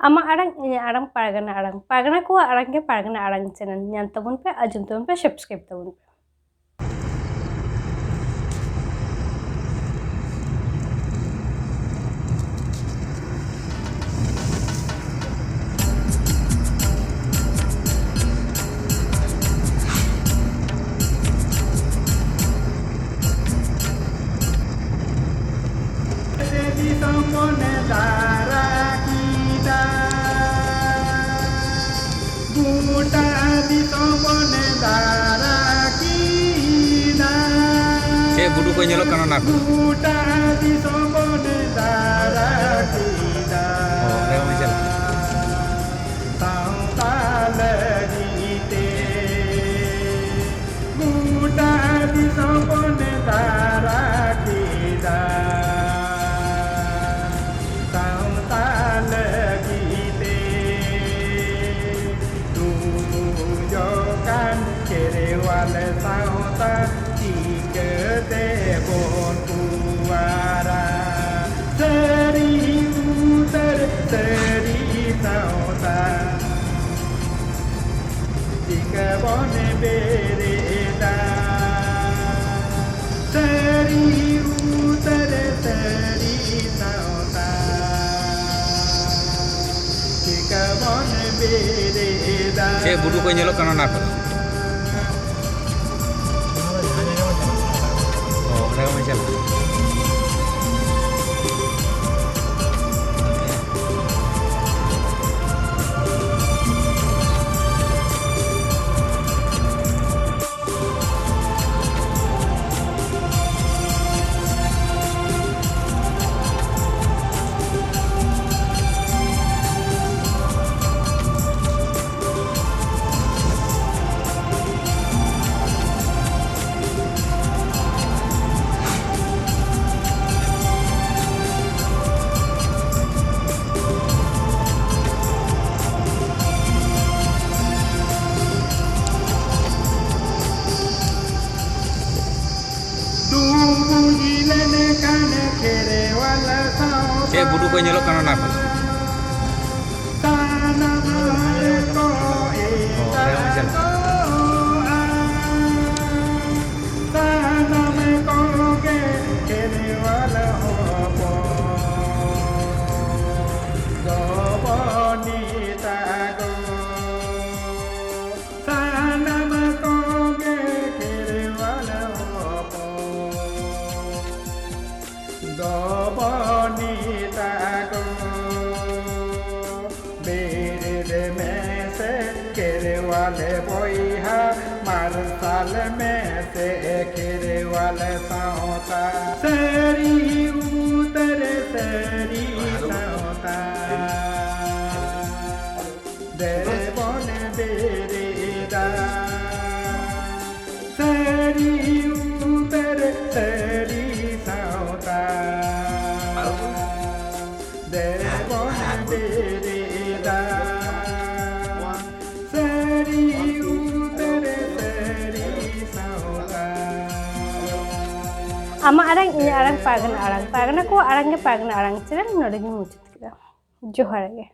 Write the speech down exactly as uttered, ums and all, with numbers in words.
ᱟᱢᱟᱜ ᱟᱲᱟᱝ, ᱤᱧᱟᱹᱜ ᱟᱲᱟᱝ, ᱯᱟᱨᱜᱟᱱᱟ ᱟᱲᱟᱝ᱾ ᱯᱟᱨᱜᱟᱱᱟ ᱠᱚᱣᱟᱜ ᱟᱲᱟᱝ ᱜᱮ ᱯᱟᱨᱜᱟᱱᱟ ᱟᱲᱟᱝ ᱪᱮᱱᱮᱞ᱾ ᱧᱮᱞ ᱛᱟᱵᱚᱱ ᱯᱮ, ᱟᱸᱡᱚᱢ ᱛᱟᱵᱚᱱ ᱯᱮ, ᱥᱟᱵᱥᱠᱨᱟᱭᱤᱵ ᱛᱟᱵᱚᱱ ᱯᱮ᱾ ᱫᱤᱥᱚᱢ ᱵᱚᱱ ᱫᱟᱨᱟ ᱠᱮᱫᱟ, ᱜᱚᱴᱟ ᱫᱤᱥᱚᱢ ᱵᱚᱱ ᱫᱟᱨᱟ ᱠᱮᱫᱟ᱾ ᱪᱮᱫ ᱜᱩᱰᱩ ᱠᱚ ᱧᱮᱞᱚᱜ ᱠᱟᱱᱟ ᱚᱱᱟ ᱠᱚ? ᱜᱚᱴᱟ ᱫᱤᱥᱚᱢ ᱵᱚᱱ ᱫᱟᱨᱟ ᱠᱮᱫᱟ᱾ ᱚ, ᱚᱸᱰᱮ ᱵᱚᱱ ᱪᱟᱞᱟᱜᱼᱟ᱾ ᱥᱟᱶᱛᱟ ᱞᱟᱹᱜᱤᱫ ᱛᱮ ᱜᱚᱴᱟ ᱫᱤᱥᱚᱢ ᱵᱚᱱ ᱫᱟᱨᱟ ᱠᱮᱫᱟ᱾ ᱥᱟᱶᱛᱟ ᱞᱟᱹᱜᱤᱫ ᱛᱮ ᱰᱩᱵᱩᱡᱚᱜ ᱠᱟᱱ ᱠᱷᱮᱨᱣᱟᱞ ᱥᱟᱶᱛᱟ ᱪᱤᱠᱟᱹᱛᱮ ᱵᱚᱱ ᱚᱣᱟᱨᱟ? ᱥᱟᱹᱨᱤ ᱩᱛᱟᱹᱨ ᱥᱟᱹᱨᱤ ᱥᱟᱶᱛᱟ ᱪᱤᱠᱟᱹ ᱵᱚᱱ ᱵᱮᱨᱮᱫᱟ? ᱥᱟᱹᱨᱤ ᱩᱛᱟᱹᱨ ᱥᱟᱹᱨᱤ ᱥᱟᱶᱛᱟ ᱪᱤᱠᱟᱹ ᱵᱚᱱ ᱵᱮᱨᱮᱫᱟ? ᱪᱮᱫ ᱜᱩᱰᱩ ᱠᱚ ᱧᱮᱞᱚᱜ ᱠᱟᱱᱟ ᱚᱱᱟ ᱠᱚ? ᱚ, ᱚᱸᱰᱮ ᱜᱮ ᱵᱚᱱ ᱪᱟᱞᱟᱜᱼᱟ᱾ ᱪᱮᱫ ᱜᱩᱰᱩ ᱠᱚ ᱧᱮᱞᱚᱜ ᱠᱟᱱᱟ ᱚᱱᱟ ᱠᱚ? ᱥᱟᱱᱟᱢ ᱠᱚᱜᱮ ᱠᱷᱮᱨᱣᱟᱞ ᱦᱚᱯᱚᱱ ᱫᱚ ᱵᱚᱱᱤ ᱛᱟᱠᱚ᱾ ᱵᱮᱨᱮᱫ ᱢᱮᱥᱮ ᱠᱷᱮᱨᱣᱟᱞ ᱵᱚᱭᱦᱟ, ᱢᱟᱨᱥᱟᱞ ᱢᱮᱥᱮ ᱠᱷᱮᱨᱣᱟᱞ ᱥᱟᱶᱛᱟ᱾ ᱥᱟᱹᱨᱤ ᱩᱛᱟᱹᱨ ᱥᱟᱹᱨᱤ ᱥᱟᱶᱛᱟ᱾ ᱫᱮᱵᱚᱱ ᱵᱮᱨᱮᱫᱟ ᱥᱟᱹᱨᱤ ᱩᱛᱟᱹᱨ ᱥᱟᱹᱨᱤ ᱥᱟᱶᱛᱟ᱾ ᱫᱮᱵᱚᱱ ᱵᱮᱨᱮᱫᱟ ᱥᱟᱹᱨᱤ ᱩᱛᱟᱹᱨ ᱥᱟᱹᱨᱤ ᱥᱟᱶᱛᱟ᱾ ᱟᱢᱟᱜ ᱟᱲᱟᱝ, ᱤᱧᱟᱹᱜ ᱟᱲᱟᱝ, ᱯᱟᱨᱜᱟᱱᱟ ᱟᱲᱟᱝ, ᱯᱟᱨᱜᱟᱱᱟ ᱠᱚᱣᱟᱜ ᱟᱲᱟᱝ ᱜᱮ ᱯᱟᱨᱜᱟᱱᱟ ᱟᱲᱟᱝ ᱪᱮᱱᱮᱞ ᱱᱚᱰᱮ ᱜᱤᱧ ᱢᱩᱪᱟᱹᱫ ᱠᱮᱫᱟ᱾ ᱡᱚᱦᱟᱨ ᱜᱮ᱾